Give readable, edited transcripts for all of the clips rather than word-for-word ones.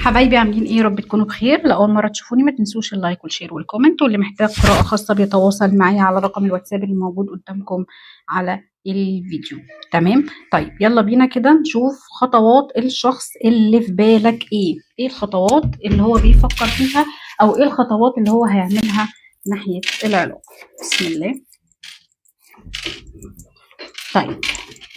حبايبي عاملين ايه؟ رب تكونوا بخير. لاول مرة تشوفوني ما تنسوش ال like وال share وال comment، واللي محتاج قراءة خاصة بيتواصل معايا على رقم الواتساب اللي موجود قدامكم على الفيديو. تمام؟ طيب يلا بينا كده نشوف خطوات الشخص اللي في بالك ايه الخطوات اللي هو بيفكر فيها، او ايه الخطوات اللي هو هيعملها ناحية العلاقة. بسم الله. طيب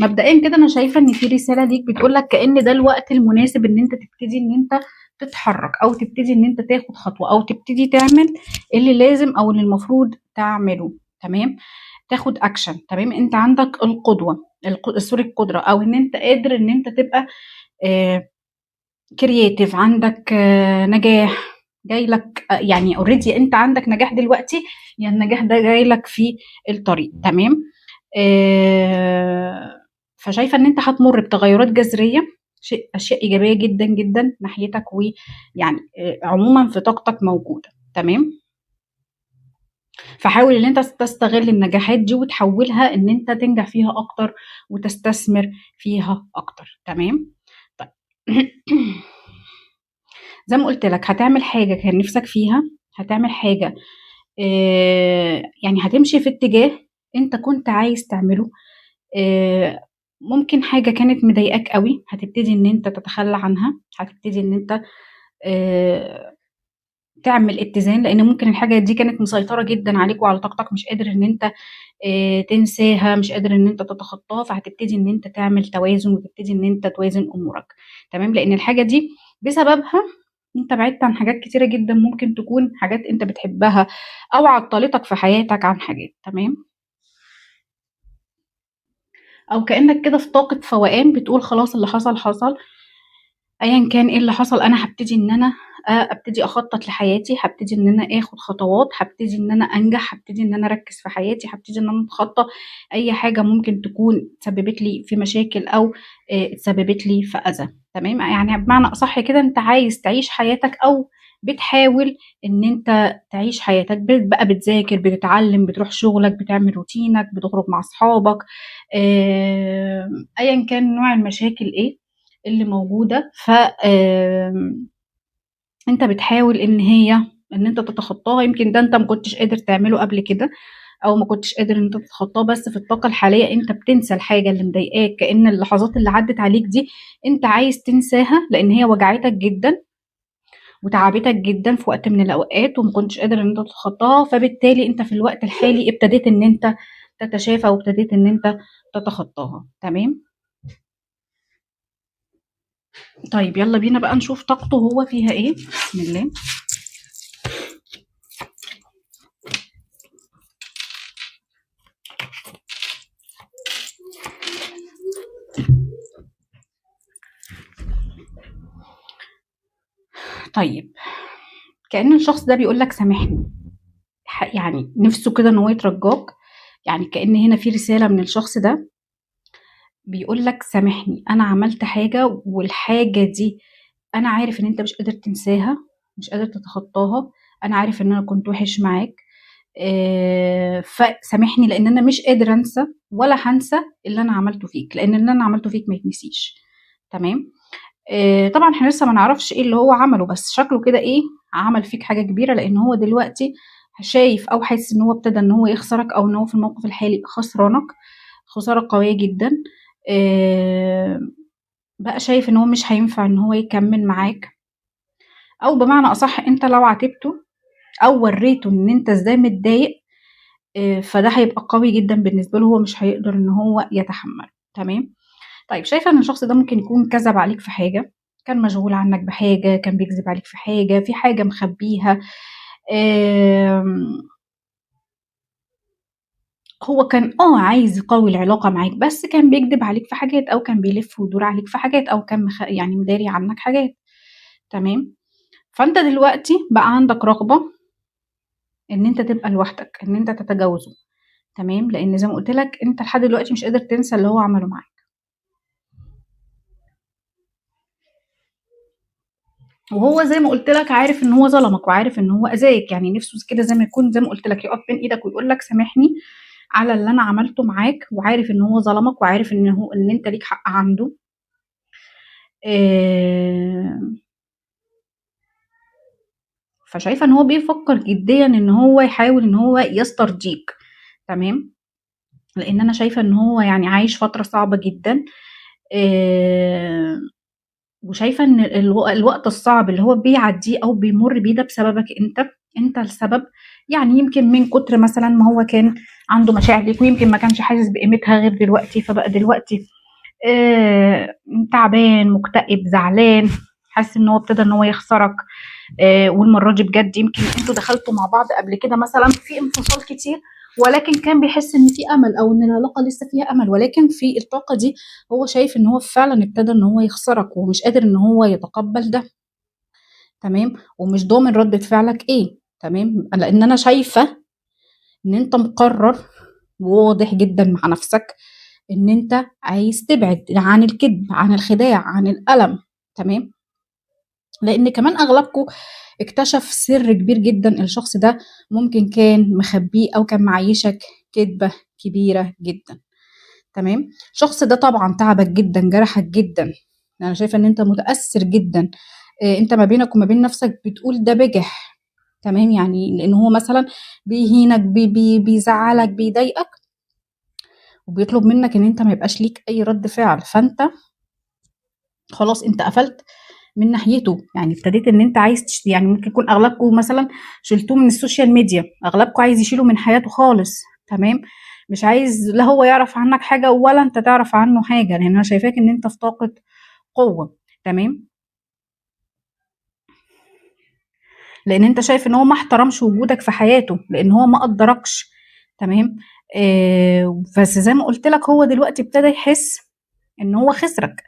مبدئيا كده انا شايفه ان في رسالة ليك بتقول لك كأن ده الوقت المناسب ان انت تبتدي ان انت تتحرك، او تبتدي ان انت تاخد خطوة، او تبتدي تعمل اللي لازم او اللي المفروض تعمله. تمام؟ تاخد اكشن. تمام؟ انت عندك القدوة، sorry القدرة، او ان انت قادر ان انت تبقى creative، عندك نجاح جاي لك، يعني already انت عندك نجاح دلوقتي، يعني النجاح ده جاي لك في الطريق. تمام؟ فشايفه ان انت هتمر بتغيرات جذرية، اشياء ايجابية جدا جدا ناحيتك، ويعني عموما في طاقتك موجودة. تمام؟ فحاول ان انت تستغل النجاحات دي وتحولها ان انت تنجح فيها اكتر وتستثمر فيها اكتر. تمام؟ طيب زي ما قلت لك هتعمل حاجة كان نفسك فيها، هتعمل حاجة يعني هتمشي في اتجاه انت كنت عايز تعمله. ممكن حاجة كانت مضايقاك قوي هتبتدي ان انت تتخلى عنها، هتبتدي ان انت تعمل اتزان، لان ممكن الحاجة دي كانت مسيطرة جدا عليك وعلى طاقتك، مش قادر ان انت تنساها، مش قادر ان انت تتخطاها، فهتبتدي ان انت تعمل توازن وتبتدي ان انت توازن امورك. تمام؟ لان الحاجة دي بسببها انت بعدت عن حاجات كتيرة جدا، ممكن تكون حاجات انت بتحبها او عطلتك في حياتك عن حاجات. تمام؟ او كأنك كده في طاقة فوقان، بتقول خلاص اللي حصل حصل، ايا كان ايه اللي حصل انا هبتدي ان انا ابتدي اخطط لحياتي، هبتدي ان انا اخد خطوات، هبتدي ان انا انجح، هبتدي ان انا اركز في حياتي، هبتدي ان انا اتخطى اي حاجة ممكن تكون سببت لي في مشاكل او اتسببت لي في اذى. تمام؟ يعني بمعنى اصح كده انت عايز تعيش حياتك، او بتحاول ان انت تعيش حياتك، بقى بتذاكر، بتتعلم، بتروح شغلك، بتعمل روتينك، بتخرج مع اصحابك، ايا كان نوع المشاكل ايه اللي موجودة، ف انت بتحاول ان ان انت تتخطاها. يمكن ده انت ما كنتش قادر تعمله قبل كده، او ما كنتش قادر ان انت تتخطاه، بس في الطاقة الحالية انت بتنسى الحاجة اللي مضايقاك، كأن اللحظات اللي عدت عليك دي انت عايز تنساها، لان هي وجعتك جدا وتعبتك جدا في وقت من الاوقات، وما كنتش قادر ان انت تتخطاها، فبالتالي انت في الوقت الحالي ابتديت ان انت تتشافى وابتديت ان انت تتخطاها. تمام؟ طيب يلا بينا بقى نشوف طاقته هو فيها ايه. بسم الله. طيب كأن الشخص ده بيقول لك سامحني، يعني نفسه كده ان هو يترجاك، يعني كأن هنا في رسالة من الشخص ده بيقول لك سامحني، انا عملت حاجة، والحاجة دي انا عارف ان انت مش قادر تنساها، مش قادر تتخطاها، انا عارف ان انا كنت وحش معاك، فسامحني لان انا مش قادر انسى ولا هنسى اللي انا عملته فيك، لان اللي انا عملته فيك ما يتنسيش. تمام؟ طبعا احنا لسه ما نعرفش ايه اللي هو عمله، بس شكله كده ايه عمل فيك حاجة كبيرة، لان هو دلوقتي شايف او حاسس ان هو ابتدى ان هو يخسرك، او ان هو في الموقف الحالي خسرانك خسارة قوية جدا. بقى شايف ان هو مش هينفع ان هو يكمل معاك، او بمعنى اصح انت لو عاتبته او وريته ان انت ازاي متضايق، فده هيبقى قوي جدا بالنسبة له، هو مش هيقدر ان هو يتحمل. تمام؟ طيب شايفه ان الشخص ده ممكن يكون كذب عليك في حاجة، كان مشغول عنك بحاجة، كان بيكذب عليك في حاجة، في حاجة مخبيها، هو كان عايز يقوي العلاقة معاك، بس كان بيكذب عليك في حاجات، او كان بيلف ويدور عليك في حاجات، او كان يعني مداري عنك حاجات. تمام؟ فانت دلوقتي بقى عندك رغبة ان انت تبقى لوحدك، ان انت تتجاوزه. تمام؟ لان زي ما قلت لك انت لحد دلوقتي مش قادر تنسى اللي هو عمله معاك، وهو زي ما قلت لك عارف ان هو ظلمك وعارف ان هو اذاك، يعني نفسه كده زي ما يكون زي ما قلت لك يقف بين ايدك ويقول لك سامحني على اللي انا عملته معاك، وعارف ان هو ظلمك وعارف ان هو ان انت ليك حق عنده. فشايفه ان هو بيفكر جديا ان هو يحاول ان هو يسترضيك، تمام؟ لان انا شايفه ان هو يعني عايش فترة صعبة جدا، وشايفه ان الوقت الصعب اللي هو بيعديه او بيمر بيه ده بسببك انت السبب. يعني يمكن من كتر مثلا ما هو كان عنده مشاعر ليك، ويمكن ما كانش حاسس بقيمتها غير دلوقتي، فبقى دلوقتي تعبان، مكتئب، زعلان، حاسس ان هو ابتدى ان هو يخسرك. والمرة دي بجد يمكن انتوا دخلتوا مع بعض قبل كده مثلا في انفصال كتير، ولكن كان بيحس ان في امل او ان العلاقة لسه فيها امل، ولكن في الطاقة دي هو شايف ان هو فعلا ابتدى ان هو يخسرك، ومش قادر ان هو يتقبل ده، تمام؟ ومش ضامن ردة فعلك ايه، تمام؟ لان انا شايفه ان انت مقرر واضح جدا مع نفسك ان انت عايز تبعد عن الكذب، عن الخداع، عن الالم، تمام؟ لان كمان اغلبكم اكتشف سر كبير جدا الشخص ده ممكن كان مخبيه او كان معيشك كذبه كبيرة جدا، تمام؟ الشخص ده طبعا تعبك جدا، جرحك جدا، انا شايفه ان انت متاثر جدا، انت ما بينك وما بين نفسك بتقول ده بجح، تمام؟ يعني لان هو مثلا بيهينك، بي بي بيزعلك، بيضايقك، وبيطلب منك ان انت ما يبقاش ليك اي رد فعل، فانت خلاص انت قفلت من ناحيته. يعني ابتديت ان انت عايز يعني ممكن يكون اغلبكم مثلا شلتوه من ال social media، اغلبكم عايز يشيله من حياته خالص، تمام؟ مش عايز لا هو يعرف عنك حاجة ولا انت تعرف عنه حاجة، لان انا شايفاك ان انت في طاقة قوة، تمام؟ لان انت شايف ان هو ما احترمش وجودك في حياته، لان هو ما قدركش، تمام؟ بس زي ما قلت لك هو دلوقتي ابتدى يحس ان هو خسرك،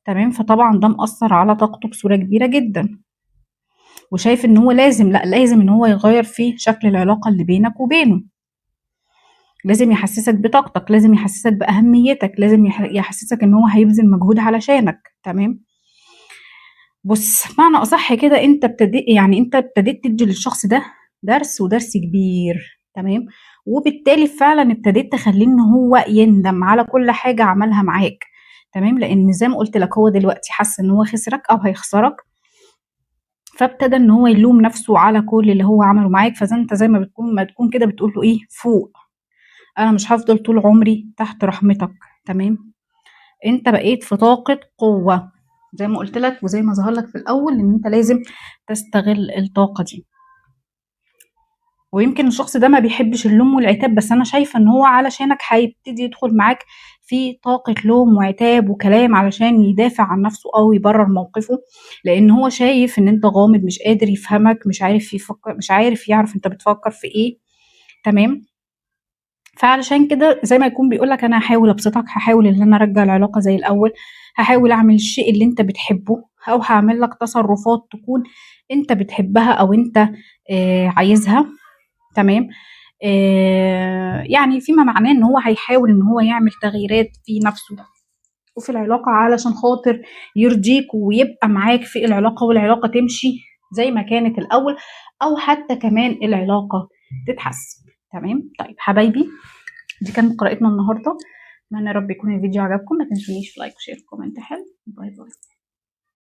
تمام؟ فطبعا ده مأثر على طاقته بصورة كبيرة جدا، وشايف ان هو لازم، لا لازم ان هو يغير في شكل العلاقة اللي بينك وبينه، لازم يحسسك بطاقتك، لازم يحسسك بأهميتك، لازم يحسسك ان هو هيبذل مجهود علشانك، تمام؟ بص، معنى اصح كده انت ابتديت، يعني انت ابتديت تدي للشخص ده درس، ودرس كبير، تمام؟ وبالتالي فعلا ابتديت تخليه ان هو يندم على كل حاجة عملها معاك، تمام؟ لان زي ما قلت لك هو دلوقتي حس ان هو خسرك او هيخسرك، فابتدى ان هو يلوم نفسه على كل اللي هو عمله معاك. فاذا انت زي ما تكون كده بتقول له ايه، فوق، انا مش هفضل طول عمري تحت رحمتك، تمام؟ انت بقيت في طاقة قوة زي ما قلت لك، وزي ما ظهر لك في الاول ان انت لازم تستغل الطاقة دي. ويمكن الشخص ده ما بيحبش اللوم والعتاب، بس انا شايفه ان هو علشانك هيبتدي يدخل معاك في طاقة لوم وعتاب وكلام علشان يدافع عن نفسه او يبرر موقفه، لان هو شايف ان انت غامض، مش قادر يفهمك، مش عارف يفكر، مش عارف يعرف انت بتفكر في ايه، تمام؟ فعلشان كده زي ما يكون بيقولك انا هحاول ابسطك، هحاول ان انا ارجع العلاقة زي الاول، هحاول اعمل الشيء اللي انت بتحبه، او هعمل لك تصرفات تكون انت بتحبها او انت عايزها، تمام؟ يعني فيما معناه ان هو هيحاول ان هو يعمل تغييرات في نفسه وفي العلاقة علشان خاطر يرضيك ويبقى معاك في العلاقة، والعلاقة تمشي زي ما كانت الاول، او حتى كمان العلاقة تتحسن، تمام؟ طيب حبايبي، دي كانت قراءتنا النهارده، اتمنى يا رب يكون الفيديو عجبكم. ما تنسونيش like و share و comment حلو. bye bye.